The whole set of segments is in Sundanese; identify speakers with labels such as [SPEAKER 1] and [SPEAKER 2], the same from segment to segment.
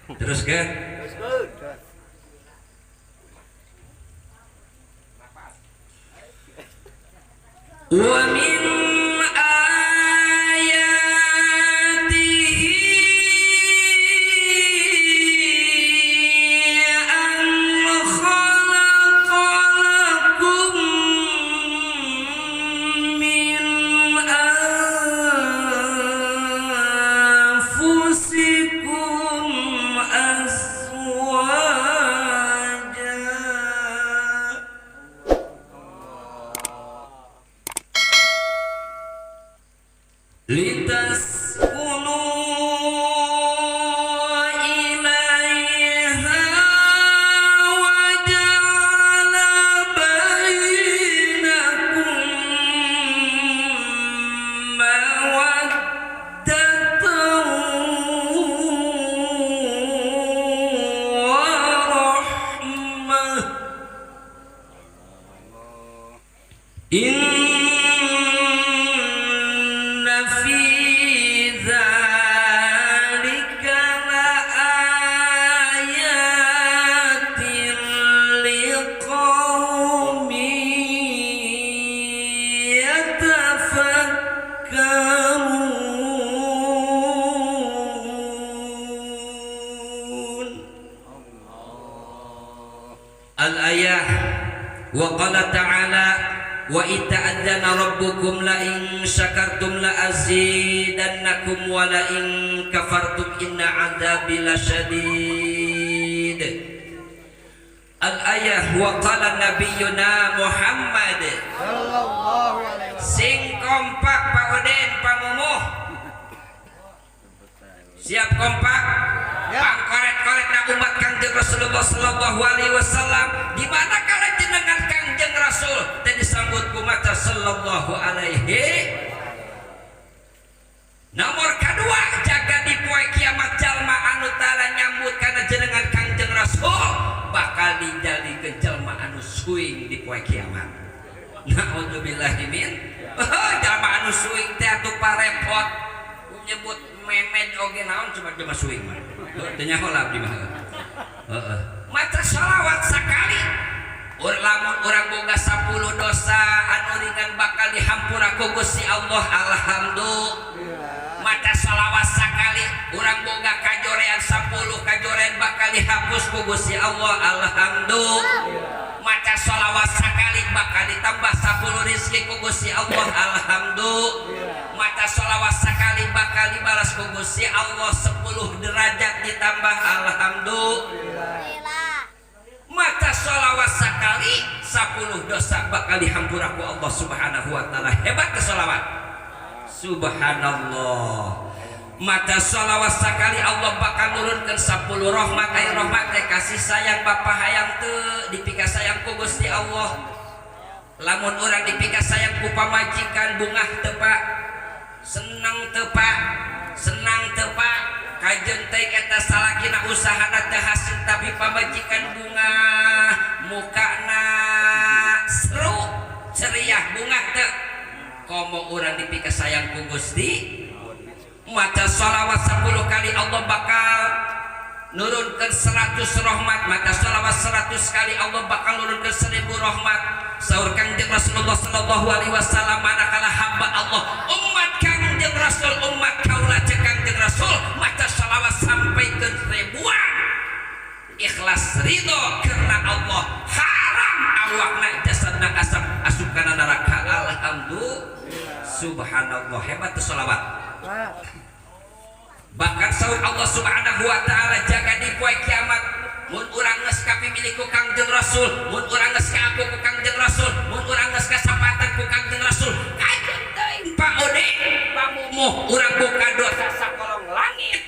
[SPEAKER 1] Teruskan. Wa min ayatihi an khalaqa lakum min anfusikum azwaja litaskunu ilaiha wa ja'ala bainakum mawaddatan wa rahmah. Inna fi dzalika laayatin liqaumin yatafakkarun. Al-ayah wa qala ta'ala wa ita'adzana rabbukum la in syakartum la azidannakum wa la in kafartum inna adzabi lasyadid. Al-ayah wa qala nabiyyuna Muhammad
[SPEAKER 2] sallallahu alaihi wasallam.
[SPEAKER 1] Sing kompak Pak Udin, Pak Mumuh. Siap kompak?
[SPEAKER 2] Ya.
[SPEAKER 1] Pangkoret-koret na umat Kangjeng Rasulullah sallallahu alaihi wasallam. Di mana kala jenengan Kangjeng Rasul teh disambut ku maca sallallahu alaihi. Nomor kedua, jaga di poe kiamat jalma anu tara nyambut kana jenengan Kangjeng Rasul bakal dijadikeun jalma anu suing di poe kiamat. Naudzubillahi min. Jalma anu suing teh atuh parepot. Nyebut memed oge naon coba jelema suing mah. Teu nyaho lah abdi mah. Heeh. Maca sholawat sakali. Lamun urang boga 10 dosa anu ringan bakal dihampura ku Gusti Allah. Alhamdulillah. Maca sholawat sakali urang boga kajorean 10 kajorean bakal dihapus ku Gusti Allah. Alhamdulillah. Maca sholawat sakali bakal ditambah 10 rezeki ku Gusti Allah. Alhamdulillah. Maca sholawat sakali bakal dibalas ku Gusti Allah 10 derajat ditambah. Alhamdulillah. Maca sholawat sakali 10 dosa bakal dihampura ku Allah Subhanahu wa taala. Hebat ke sholawat? Subhanallah. Maca sholawat sakali Allah bakal nurunkeun 10 rahmat. Ai rahmat teh kasih sayang. Bapak hayang teu dipika sayang ku Gusti Allah? Lamun urang dipika sayang ku pamajikan bungah teu, Pak? Seneng teu, Pak? Senang teu, Pak? Kajeun teh eta salakina usahana teu hasil tapi pamajikan bungah, mukana seru ceria, bungah teu? Komo urang dipika sayang ku Gusti. Maca sholawat 10 kali Allah bakal nurunkan 100 rahmat. Maca sholawat 100 kali Allah bakal nurunkan 1000 rahmat. Saur Kangjeng Rasulullah sallallahu alaihi wasallam, manakala hamba Allah, umat Kangjeng Rasul, umat kaula cek Kangjeng Rasul, maca sholawat sampai ke ribuan, ikhlas ridho karena Allah, haram awakna jasadna asap asup kana neraka. Alhamdulillah. Subhanallah, hebat tuh sholawat. Bahkan saur Allah Subhanahu wa taala, jaga di poe kiamat mun urang geus kapimilih ku Kangjeng Rasul, mun urang geus kaaku ku Kangjeng Rasul, mun urang geus kasapatan ku Kangjeng Rasul, kajeun teuing Pak Ode, Pak Mumuh, urang boga dosa sakolong langit,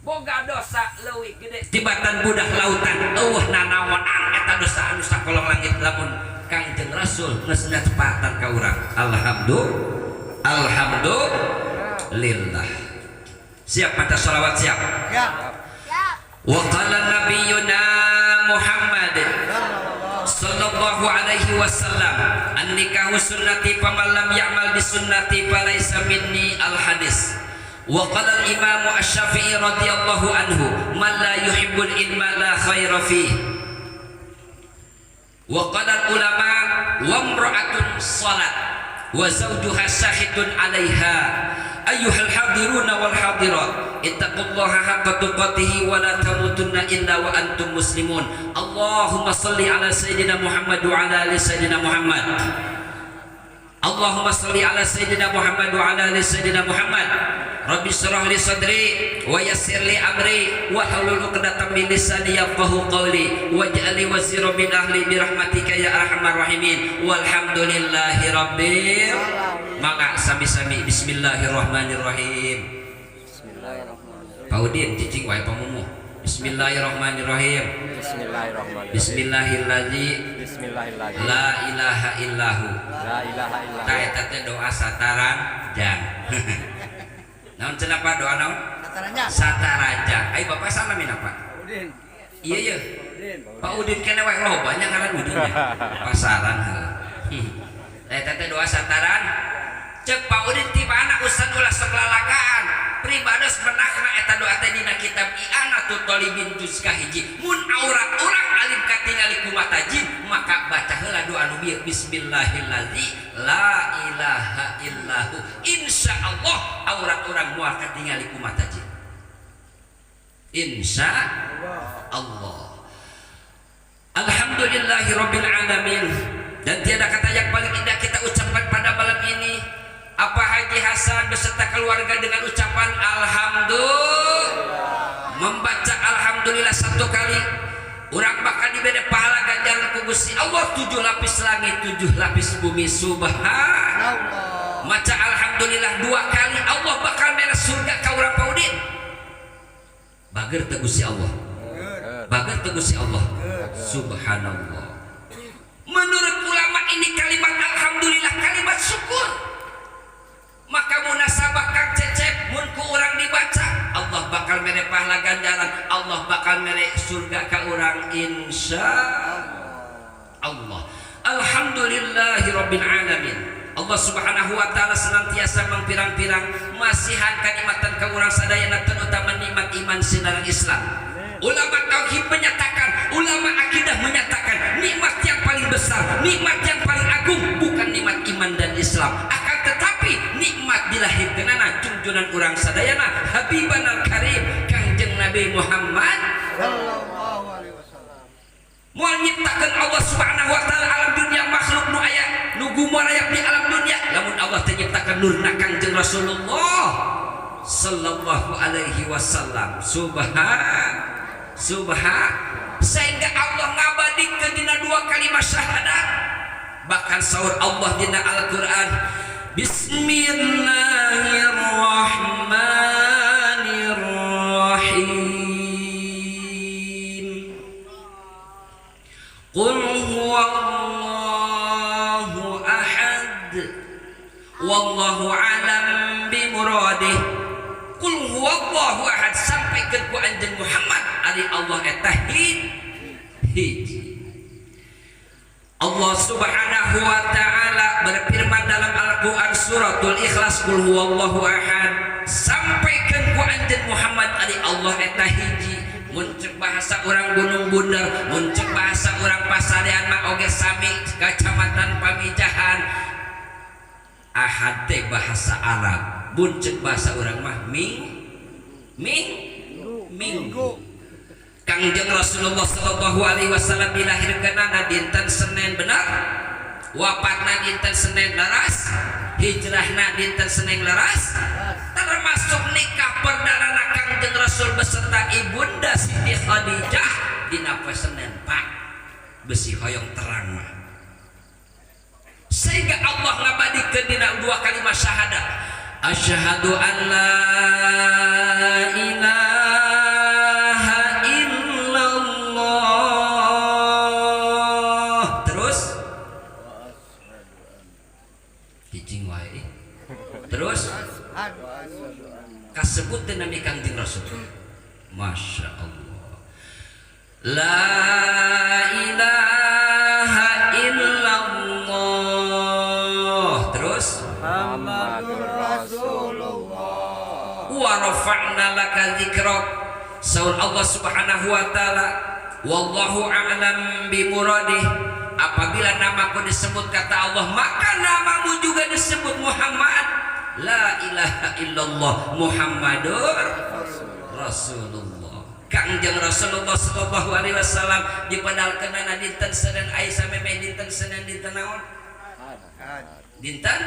[SPEAKER 1] boga dosa leuwih gede tibatan budak lautan, eueuh nanaonan eta dosa anu sakolong langit lamun Kangjeng Rasul geus nyapatan ka urang. Alhamdulillah. Alhamdulillah. Siap maca sholawat? Siap?
[SPEAKER 2] Siap.
[SPEAKER 1] Wa qala nabiyyuna Muhammad sallallahu alaihi wasallam, an nikahu sunnati, faman lam ya'mal bi sunnati falaisa minni. Al hadis. Wa qala al-Imam Asy-Syafi'i radhiyallahu anhu, man la yuhibbul ilma la khaira fihi. Wa qala ulama wa imra'atun salat wa zawjuha sahidun 'alaiha. Ayyuhal hadiruna wal hadirat, ittaqullaha haqqa tuqatih wa la tamutunna illa wa antum muslimun. Allahumma salli ala sayyidina Muhammad wa ala ali sayyidina Muhammad. Allahumma salli ala sayyidina Muhammad wa ala ali sayyidina Muhammad. Rabbi syrah li sadri wa yassir li amri wa hlul 'uqdatam min lisani yafqahu qawli waj'al li waziran min ahli bi rahmatika ya arhamar rahimin. Walhamdulillahi rabbil. Mangga sami-sami, bismillahirrahmanirrahim.
[SPEAKER 3] Bismillahirrahmanirrahim.
[SPEAKER 1] Pak Udin cicing wae pamumuh. Bismillahirrahmanirrahim.
[SPEAKER 3] Bismillahirrahmanirrahim.
[SPEAKER 1] Bismillahirrahmanirrahim.
[SPEAKER 3] Bismillahirrahmanirrahim.
[SPEAKER 1] La ilaha illahu.
[SPEAKER 3] La ilaha illallah.
[SPEAKER 1] Tah, eta teh doa sataranjang. Naon cenah, Pak, doa naon?
[SPEAKER 2] Sataranja.
[SPEAKER 1] Sataranjang. Ayo, Bapak salamin apa?
[SPEAKER 2] Udin.
[SPEAKER 1] Iya iya.
[SPEAKER 2] Udin.
[SPEAKER 1] Pak Udin kene wae, loba nya ngaran Udin ya. Pasaran heuh. Eta teh doa sataran. Cek Pak Udin ti mana, Ustaz, ulah sok lalagaan. Pribados menakna eta doa teh dina kitab I'anatut Thalibin juz kahiji. Mun aurat urang alim katingali ku mata jin, maka baca heula doa nu bieu, bismillahirrahmanirrahim la ilaha illahu. Insyaallah aurat urang moal katingali ku mata jin. Insya Allah. Alhamdulillahi rabbil alamin. Dan tiada kata yang paling indah kita ucapkan pada malam ini, apa Haji Hasan beserta keluarga dengan ucapan alhamdulillah. Membaca alhamdulillah satu kali, urang bakal diberi pahala ganjaran ku Gusti Allah tujuh lapis langit, tujuh lapis bumi. Subhan
[SPEAKER 2] Allah.
[SPEAKER 1] Maca alhamdulillah dua kali, Allah bakal mere surga ka urang. Pak Udin, bager teu Gusti Allah? Bager teu Gusti Allah? Subhanallah. Menurut ulama, ini kalimat alhamdulillah kalimat syukur, maka munasabah Kang Cecep, mun ku urang dibaca, Allah bakal mere pahala ganjaran, Allah bakal mere surga ka urang, insya Allah. Alhamdulillahirabbil alamin. Allah Subhanahu wa taala senantiasa mangpirang-pirang masihan kanikmatan ka urang sadayana, terutama nikmat iman sinareng Islam. Ulama tauhid menyatakan, ulama akidah menyatakan, nikmat yang paling besar, nikmat yang paling agung bukan nikmat iman dan Islam, akan tetapi nikmat dilahirkeunana junjunan urang sadayana Habiban al-Karim Kangjeng Nabi Muhammad.
[SPEAKER 2] Sallallahu alaihi wasallam.
[SPEAKER 1] Moal nyiptakeun Allah Subhanahu wa taala alam dunia, makhluk nu aya nu gumarayak di alam dunia, lamun Allah teu nyiptakeun nurna Kangjeng Rasulullah sallallahu alaihi wasallam. Subhan subhan, sehingga Allah ngabadikeun dina dua kalimat syahadat. Bahkan saur Allah dina Al-Qur'an, bismillahirrahmanirrahim, qul huwallahu ahad wallahu alam bimuradih. Qul huwallahu ahad, sampaikan ku anjeun Muhammad ari Allah eta hiji. Allah Subhanahu wa taala berfirman dalam Al-Qur'an suratul Ikhlas, qul huwallahu ahad, sampaikan ku anjeun Muhammad ari Allah eta hiji. Mun cek bahasa orang Gunung Bunder, mun cek bahasa orang Pasarean mah oge sami, Kecamatan Pamijahan, ahad teh bahasa Arab, mun cek bahasa orang mah ming ming minggu. Kangjeng Rasulullah Sallallahu Alaihi Wasallam dilahirkeunana dinten Senin, benar? Wafatna dinten Senin, leres? Hijrahna dinten Senin, leres? Termasuk nikah perdana Kangjeng Rasul beserta ibunda Siti Khadijah dina poe Senin, Pak. Besi hoyong terang mah, sehingga Allah ngabadikeun dina dua kalimat syahadat, asyhadu an la ilaha illallah. Terus cicing wae. Terus kasebut nami Kangjeng Rasul. Masya Allah. La ilaha illallah. Terus
[SPEAKER 2] Muhammadur Rasulullah.
[SPEAKER 1] Wa rafa'na laka dzikrak. Saur Allah Subhanahu wa taala, wallahu a'lam bi muradih. Apabila namaku disebut kata Allah, maka namamu juga disebut Muhammad. La ilaha illallah Muhammadur Rasulullah. Kangjeng Rasulullah sallallahu alaihi wasallam dipedalkeunana dinten Senin aya samemeh dinten Senin dinten naon? Dinten.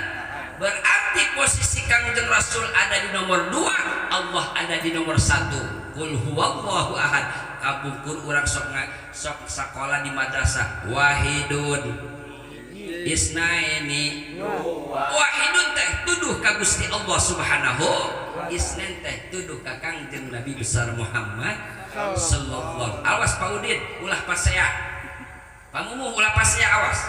[SPEAKER 1] Berarti posisi Kangjeng Rasul ada di nomor 2, Allah ada di nomor 1. Qul huwallahu ahad. Kapungkur urang sok sok sakola di madrasah wahidun isnaini. Wahidun teh tuduh ka Gusti Allah Subhanahu, isnain teh tuduh ka Kangjeng Nabi besar Muhammad sallallahu. Awas Pak Udin, ulah pasea. Pamumuh ulah pasea, awas.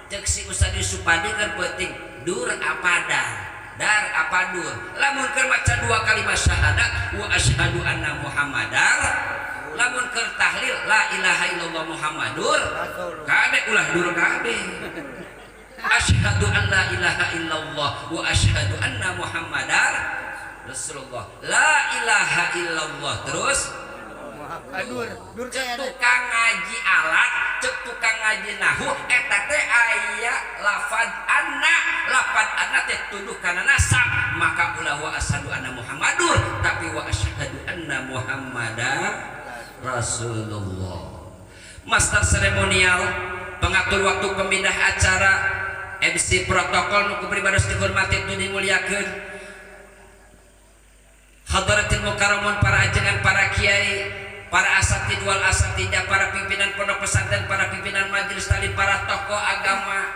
[SPEAKER 1] Cek si Ustaz Yusuf Padi kan penting dur apa dar, dar apa dur. Lamun keur maca dua kalimat syahadat wa asyhadu anna Muhammadar, lamun keur tahlil la ilaha illallah Muhammadur kabeh, ulah dur kabeh. Asyhadu an la ilaha illallah wa asyhadu anna Muhammadar Rasulullah. La ilaha illallah terus
[SPEAKER 2] Dur, dur
[SPEAKER 1] cek tukang ngaji alat, cek tukang ngaji nahu eta teh aya lafad anna, lafad anna teh tuduh kana nasab, maka ulah wa asyhadu anna Muhammadur tapi wa asyhadu anna Muhammadar Rasulullah. Master seremonial, pengatur waktu, pemindah acara, MC, protokol nu ku pribados dihormati tu dimuliakeun, hadratil mukarramun, para ajengan, para kiai, para asatid wal asatidah, para pimpinan pondok pesantren, para pimpinan majelis taklim, para tokoh agama,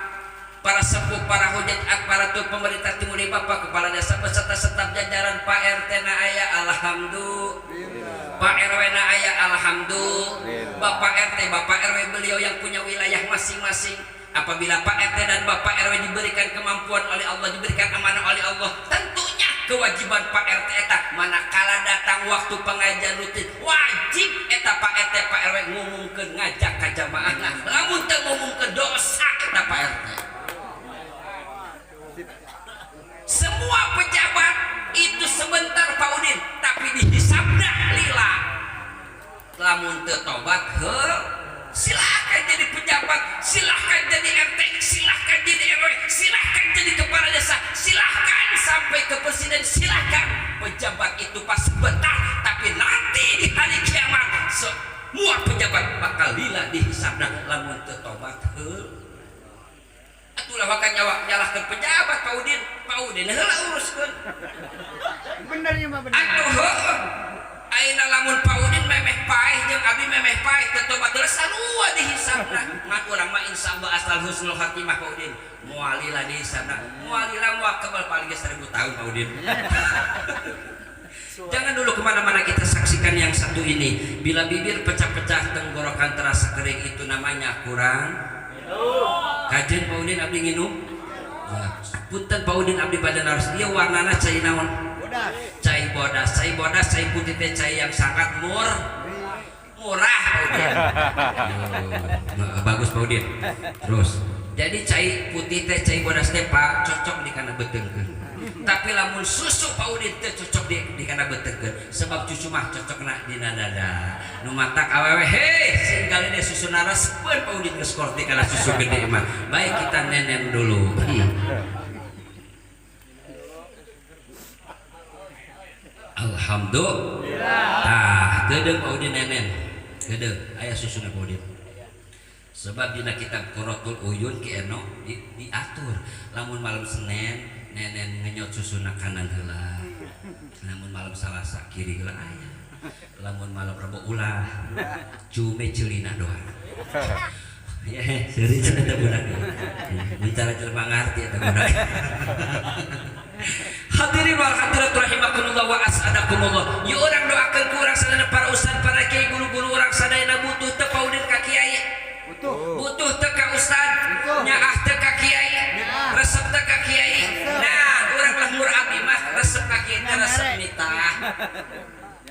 [SPEAKER 1] para sepuh, para hujat aparatur pemerintah timur, bapak kepala desa beserta staf jajaran, Pak RT na aya alhamdulillah, Pak RW na aya alhamdulillah, Bapak RT, Bapak RW beliau yang punya wilayah masing-masing. Apabila Pak RT dan Bapak RW diberikan kemampuan oleh Allah, diberikan amanah oleh Allah, tentunya kewajiban Pak RT eta manakala datang waktu pengajian rutin wajib eta Pak RT, Pak RW ngumumkeun, ngajak ka jamaahna. Lamun teu ngumumkeun, dosa eta Pak RT. Semua pejabat itu sebentar, Pak Udin, tapi dihisabna lila lamun teu tobat. Heuh, silahkan jadi pejabat, silahkan jadi RT, silahkan jadi RW, silahkan jadi kepala desa, silahkan sampai ke presiden, silahkan. Pejabat itu pas sebentar, tapi nanti di hari kiamat semua pejabat bakal lila dihisabna lamun teu tobat. Heuh, atulah bakal nyawa nyalahkan pejabat. Pak Udin, Pak Udin heula uruskeun.
[SPEAKER 2] Bener ya mah, bener.
[SPEAKER 1] Atuh heuh. Ayeuna lamun Pak Udin memeh paeh jeung abdi memeh paeh teu tobat heula, sarua dihisabna. Ngan urang mah insyaallah asal husnul khatimah, Pak Udin. Moal lila dihisabna. Moal lila, moal kebal, paling ge 1000 tahun, Pak Udin. Jangan dulu kemana-mana, kita saksikan yang satu ini. Bila bibir pecah-pecah, tenggorokan terasa kering, itu namanya kurang. Kajen Pak Udin, abdi nginum. Ya, punten Pak Udin, abdi badan harus dia warnana cai naon?
[SPEAKER 2] Bodas.
[SPEAKER 1] Cai bodas, cai bodas, cai putih teh cai yang sangat murah, Pak Udin. Nah, bagus Pak Udin. Terus, jadi cai putih teh, cai bodas teh, Pak, cocok di kana beuteungkeun. Tapi lamun susu, Pak Udin, teh cocok di kana beuteungkeun. Sebab susu mah cocokna dina dada. Nu matak awewe hei singgal ini susu narespeun, Pak Udin, geus di kana susu gede mah. Baik, kita nenen dulu. Alhamdulillah. Tah, geudeung Pak Udin nenen. Geudeung, aya susuna Pak Udin. Sebab dina kitab Qurratul Uyun ki eno diatur lamun malam Senin nenen ngenyot susuna kanan heula. Lamun malam Salasa kiri heula aya. Lamun malam Rebo ulah. Cume celina doang. Ya, seuri cenah eta budak. Bicara jelema ngarti eta budak. Hadirin wal hadirat rahimakumullah wa as'adakumullah. Yuk urang doakeun ku urang sadayana, para ustad, para kiai, guru-guru urang sadayana. Butuh teu Pak Udin ka kiai?
[SPEAKER 2] Butuh.
[SPEAKER 1] Butuh teu ka ustad?
[SPEAKER 2] Butuh.
[SPEAKER 1] Nyaah teu ka kiai?
[SPEAKER 2] Nyaah.
[SPEAKER 1] Resep teu ka kiai?
[SPEAKER 2] Resep.
[SPEAKER 1] Nah, urang lembur abdi mah resep ka kiai teh resep nitah.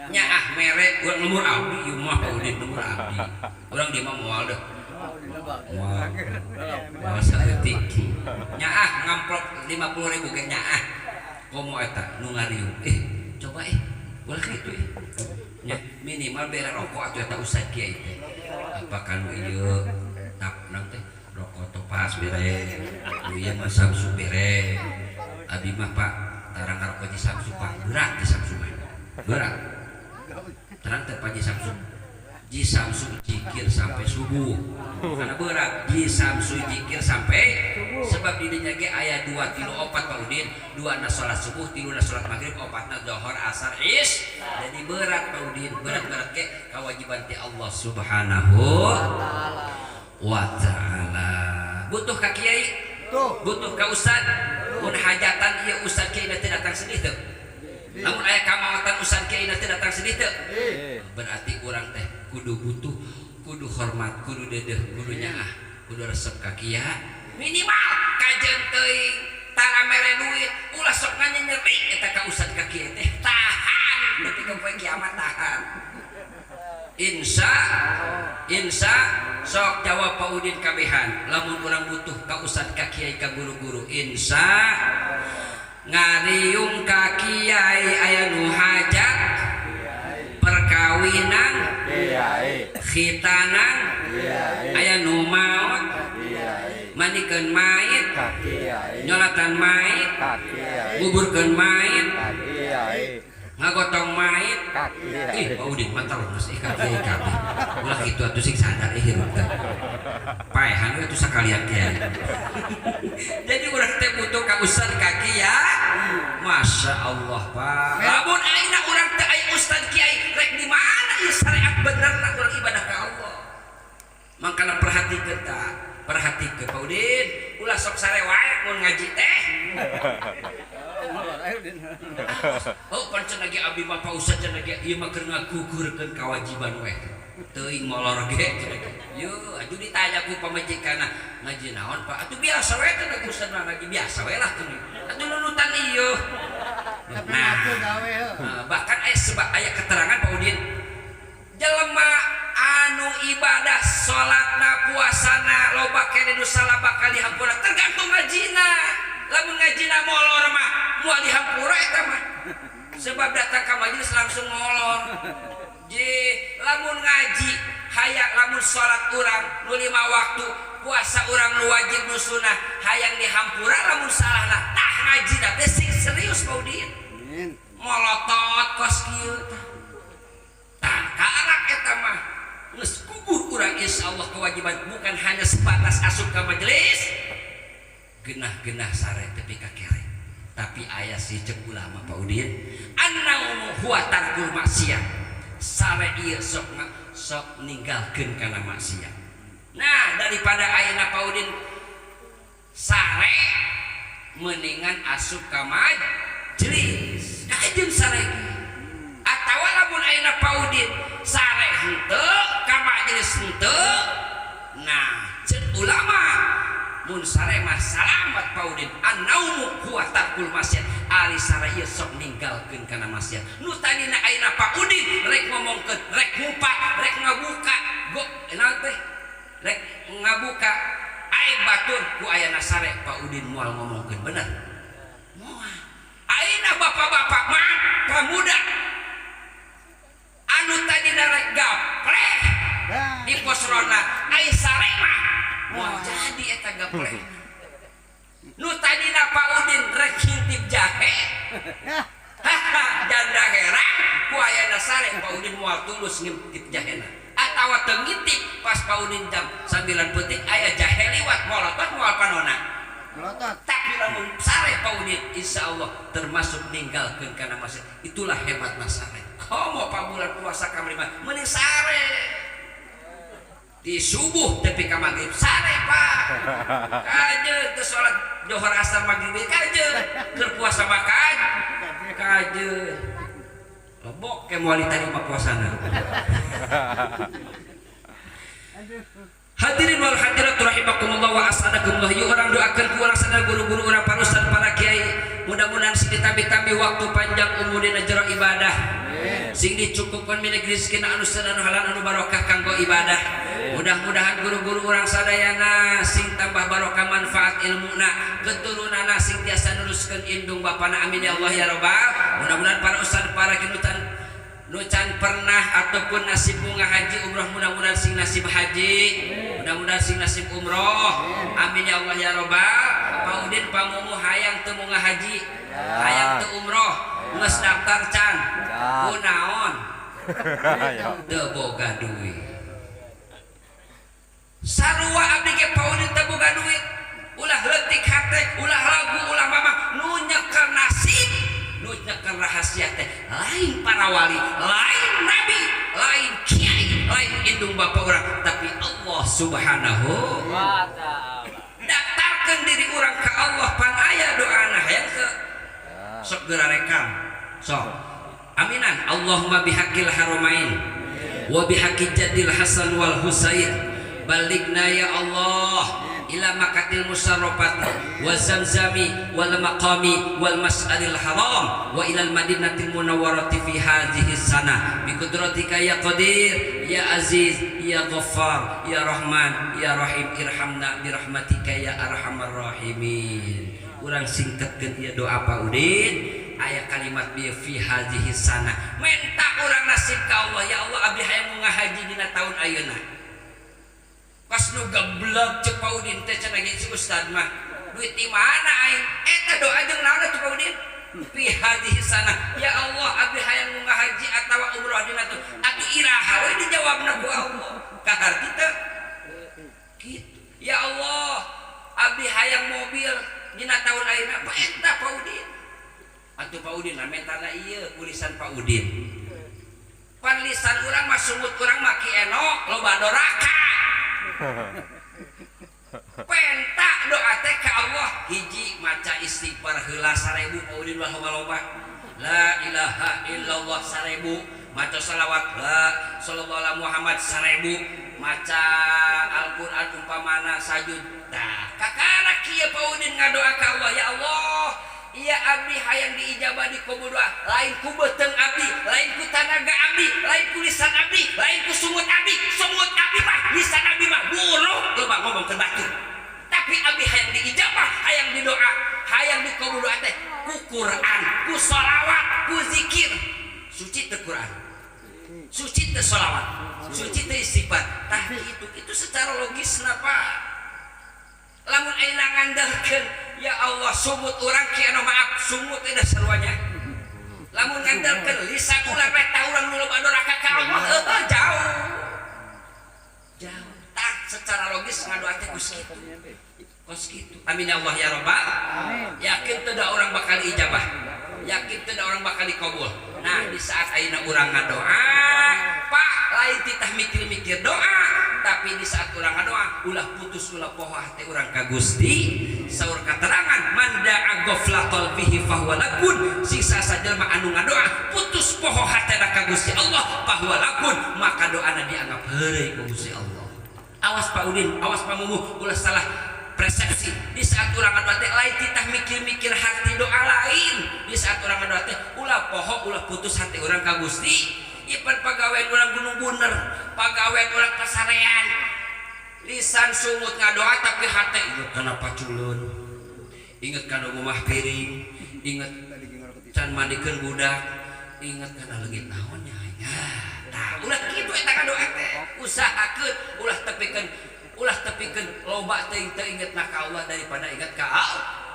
[SPEAKER 1] Nyaah mere urang lembur abdi ieu mah, Pak Udin, lembur abdi. Urang di mah moal deh. Moal. Moal saeutik. Nyaah ngamplop 50.000 ge nyaah. Komo eta nu ngariung. Eh, coba eh. Ulah kitu ih. Nya minimal bere rokok atuh eta ustad kiai teh. Apa kanu ieu tap naon teh rokok Topas bere. Nu ieu mah Samsu bere. Abi mah Pak tarang ngarokok di Samsu Pak, berat di Samsu mah. Berat. Terang teh Pak Ji Samsu. Ji Samsu jikir sampai subuh. Karena berat Ji Samsu jikir sampai sebab di dinya ge aya 2 3 4 Pak Udin, 2 na salat subuh, 3 na salat maghrib, 4 na zuhur, asar, is. Jadi berat Pak Udin, berat-berat ge kewajiban ti Allah Subhanahu wa taala. Butuh ka kiai?
[SPEAKER 2] Butuh.
[SPEAKER 1] Butuh ka ustad? Mun hajatan ieu ustad kiai teh datang sedih teu? Lamun aya kamawatan ustad kiai teh datang sedih teu? Berarti urang teh kudu butuh, kudu hormat, kudu dedeh, kudu nyaah, kudu resep ka kiai. Minimal kajeun teuing tara mere duit, ulah sok nganyeri eta ka ustad ka kiai teh. Tahan nepi ka poe kiamat tahan. Insya insya sok jawab Pak Udin kabehan lamun urang butuh ka ustad ka kiai ka guru-guru insya ngariung ka kiai aya nu hajat perkawinan
[SPEAKER 3] Kiai.
[SPEAKER 1] Khitanan
[SPEAKER 3] Kiai.
[SPEAKER 1] aya nu maot
[SPEAKER 3] Kiai.
[SPEAKER 1] mandikeun mait
[SPEAKER 3] Ka kiai.
[SPEAKER 1] nyolatan mait
[SPEAKER 3] Ka kiai.
[SPEAKER 1] nguburkeun mait
[SPEAKER 3] Ka kiai.
[SPEAKER 1] ngagotong mait.
[SPEAKER 3] Ka kiai.
[SPEAKER 1] Ih, Pak Udin mantap geus ih ka kiai kabeh. Ulah kitu atuh sing sadar ih hirup teh. Paehan we atuh sakalian kiai. Jadi urang teh butuh ka ustad ka kiai. Masya Allah Pak. Lamun ayeuna urang teh aya ustad kiai rek di mana ieu syariat bener lah urang ibadah ka Allah. Mangkana perhatikeun ta, perhatikeun Pak Udin, ulah sok sare wae mun ngaji teh.
[SPEAKER 2] Ayo, Din.
[SPEAKER 1] Oh, pan cenah ge abi mah Pak Ustad cenah ge ieu mah keur ngagugurkeun kewajiban we. Teuing molor ge cenah ge. Yeuh, atuh ditanya ku pamajikanna, ngaji naon Pak? Atuh biasa we teh Ustad mah ngaji biasa we lah tuh. Atuh nunutan ieu.
[SPEAKER 2] Tapi
[SPEAKER 1] Nah,
[SPEAKER 2] ngaku gawe heuh.
[SPEAKER 1] nah, bahkan aya sebab aya keterangan Pak Udin. Jelema anu ibadah salatna puasana loba keneh nu salah bakal dihampura tergantung ngajina. Lamun ngajina molor mah moal dihampura eta mah. Sebab datang ka majelis langsung molor. Ji, lamun ngaji hayang lamun salat urang nu lima waktu puasa urang nu wajib nu sunah hayang dihampura lamun salahna tah ngajina teh sing serius Pak Udin.
[SPEAKER 2] Amin.
[SPEAKER 1] Molotot kos kieu tah. Tah kaarak eta mah geus gugur urang insyaallah kewajiban bukan hanya sebatas asup ka majelis genah-genah sare tepi ka kere tapi aya si cek ulama Pak Udin annaumu huwa tarkul maksiat sare ieu sok sok ninggalkeun kana maksiat. Nah, daripada ayeuna Pak Udin sare mendingan asup ka majelis kajeun sare ge. Atawa lamun ayeuna Pak Udin sare henteu ka majelis henteu, nah cek ulama mun sare mah salamat Pak Udin annaumu huwa tarkul maksiat ari sare ieu sok ninggalkeun kana maksiat nu tadina ayeuna Pak Udin rek ngomongkeun rek ngupat rek ngabuka go naon teh rek ngabuka aib batur ku ayana sare Pak Udin moal ngomongkeun bener moal. Ayeuna bapak-bapak maaf pemuda anu tadina rek gapleh
[SPEAKER 2] Dah.
[SPEAKER 1] di pos ronda ai sare mah moal jadi eta gapleh nu tadina Pak Udin rek ngintip jahe.
[SPEAKER 2] Yah,
[SPEAKER 1] haha janda herang ku ayana sare Pak Udin moal tulus ngintip jahena atawa teu ngintip pas Pak Udin jam 9 peuting aya jahe liwat molotot moal panona.
[SPEAKER 2] Melotot.
[SPEAKER 1] Tapi lamun sare Pak Udin insya Allah termasuk ninggalkeun kana maksiat. Itulah hebatna sare. Komo Pak bulan puasa kamari mah mending sare di subuh tepi ka maghrib sare Pak kajeun teu salat johor asar maghrib kajeun keur puasa makan kajeun lebok ke moal tadi mah puasana.
[SPEAKER 2] Aduh.
[SPEAKER 1] Hadirin wal hadirat rahimakumullah wa as'adakumullah. Yuk urang doakeun ku urang sadaya guru-guru urang para ustaz para kiai. Mudah-mudahan sing ditambi-tambi waktu panjang umur dina jero ibadah. Sing dicukupkan milik rezeki anu anu halal anu barokah kanggo ibadah. Mudah-mudahan guru-guru urang sadayana sing tambah barokah manfaat ilmuna, keturunana sing tiasa neruskeun indung bapana, amin ya Allah ya rabbal. Mudah-mudahan para ustaz para kinutan Nu can pernah ataupun nasib munggah haji umroh, mudah-mudahan sing nasib haji, mudah-mudahan sing nasib umroh. Amin ya Allah ya robbal. Pak Udin, Pak Mumu, hayang teu munggah haji? Hayang teu umroh? Geus daftar can? Kunaon teu boga duit? Sarua abdi ge, Pak Udin, teu boga duit. Ulah leutik hate, ulah ragu, ulah mama. Nu nyeker nasib, nu nyeker rahasia teh lain para wali, lain nabi, lain kiai, lain indung bapak urang, tapi Allah Subhanahu
[SPEAKER 4] Wa ta'ala.
[SPEAKER 1] Daftarkan diri urang ke Allah, pan aya doana. Hayang ke sok geura rekam, sok aminan. Allahumma bihaqil haramain wa bihaqi jaddil Hasan wal Husain baligna ya Allah ila makatil musarrafati wa zamzami wal maqami wal mas'alil haram wa ilal madinatil munawwarati fi hadhihi sanah bi qudratika ya qadir ya aziz ya ghaffar ya rahman ya rahim, irhamna bi rahmatika ya arhamar rahimin. Urang singkatkeun ieu doa Pak Udin, aya kalimat bi fi hadhihi sanah. Menta urang nasib ka Allah, ya Allah, abdi hayang munggah haji dina tahun ayeuna. Pas nu geblek, cek Pak Udin teh, cenah si ustad mah, duit di mana aing? Eta doa jeung naon atuh, Pak Udin? Fi hadhihi sanah, ya Allah, abdi hayang munggah haji atawa umroh dina tuh. Atuh iraha we dijawabna ku Allah? Kaharti teu kitu? Ya Allah, abdi hayang mobil dina tahun ayeuna. Pak, eta Pak Udin atuh, Pak Udin lah mentana ieu tulisan Pak Udin. Pan lisan urang mah, sungut urang mah ki eno loba doraka. Penta doa teh ka Allah, hiji maca istighfar heula 1000, Pak Udin, ulah loba-loba, la ilaha illallah 1000, maca salawat la sallallahu alaihi Muhammad 1000, maca Al-Qur'an umpamana sajud. Tah, kakara kieu Pak Udin ngadoa ka Allah, ya Allah, iya abdi hayang diijabah, dikabul doa, lain ku beuteung abdi, lain ku tanaga abdi, lain ku lisan abdi, lain ku sungut abdi. Sungut abdi mah, lisan abdi mah buruk, loba ngomong ke batur. Tapi abdi hayang diijabah, hayang didoa, hayang dikabul doa teh ku Quran, ku sholawat, ku zikir. Suci teu Quran? Suci teu sholawat? Suci teu istighfar? Tah, itu secara logis. Napa lamun ayeuna ngandalkeun, ya Allah, sungut urang kieu, maaf, sungut teh saruanya, lamun ngandalkeun lisan urang rek tah urang nu loba doraka ka Allah, heuh, jauh jauh. Tah, secara logis ngadoa teh kos kitu, kos kitu. Amin ya Allah ya robbal. Yakin teu da urang bakal ijabah? Yakin teu da urang bakal dikabul? Nah, di saat ayeuna urang ngadoa, Pak, lain titah mikir-mikir doa, tapi di saat urang ngadoa ulah putus, ulah poho hati urang ka Gusti. Saur katerangan, man da'a ghafla qalbihi fahuwa lagun, siksa sajelma anu ngadoa putus poho hatena ka Gusti Allah, fahuwa lagun, maka doana dianggap heureuy ku Gusti Allah. Awas Pak Udin, awas Pak Mumu, ulah salah persepsi. Di saat urang ngadoa teh lain titah mikir-mikir hati doa, lain. Di saat urang ngadoa teh ulah poho, ulah putus hati urang ka Gusti. Ipan pagawean urang Gunung Bunder, pagawean urang pasarean, lisan sungut ngadoa, tapi hati inget kana paculun, inget kana rumah piring, inget can mandikeun budak, inget kana leungit naonnya nya. Tah, ulah kitu eta ngadoa teh. Usahakeun ulah tepikeun, ulah tepikeun loba teuing teu inget na ka Allah daripada inget ka Allah.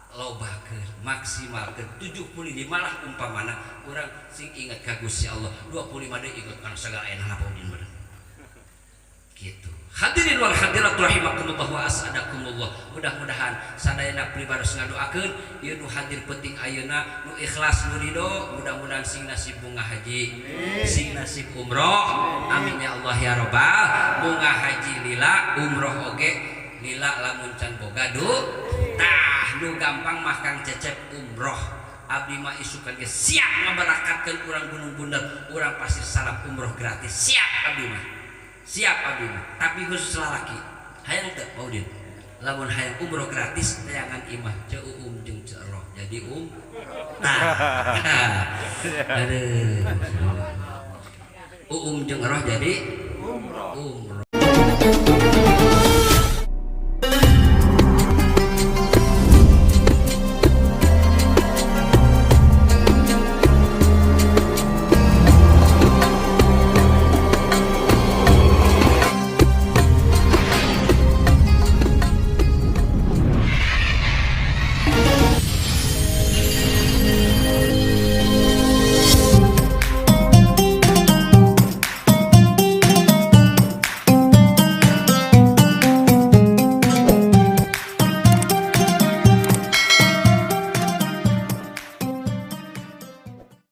[SPEAKER 1] Lobakeun, maksimalkeun 75 lah umpamana urang sing inget ka Gusti Allah, 25 deui inget kana sagala enak apa udin bener gitu. Hadirin wal hadirat rahimakumullah wa as'adakumullah, mudah-mudahan sadayana pribados ngadoakeun ieu nu hadir penting ayeuna, nu ikhlas, nu ridho, mudah-mudahan sing nasib bunga haji, sing nasib umroh. Amin ya Allah ya robbal. Bunga haji lila, umroh oge lila, lamun can boga du. Tah, nu gampang mah Kang Cecep umroh. Abdi mah isukan ge siap ngaberakatkeun urang Gunung Bunder, urang Pasir Salap umroh gratis. Siap abdi mah, siap abdi mah, tapi khusus lalaki. Hayang teu, Pak Udin? Lamun hayang umroh gratis, tayangan imah Ceu Uum jeung Ceu Roh jadi um. Nah, aduh, Uum jeung Roh jadi
[SPEAKER 3] Umroh.
[SPEAKER 1] Umroh.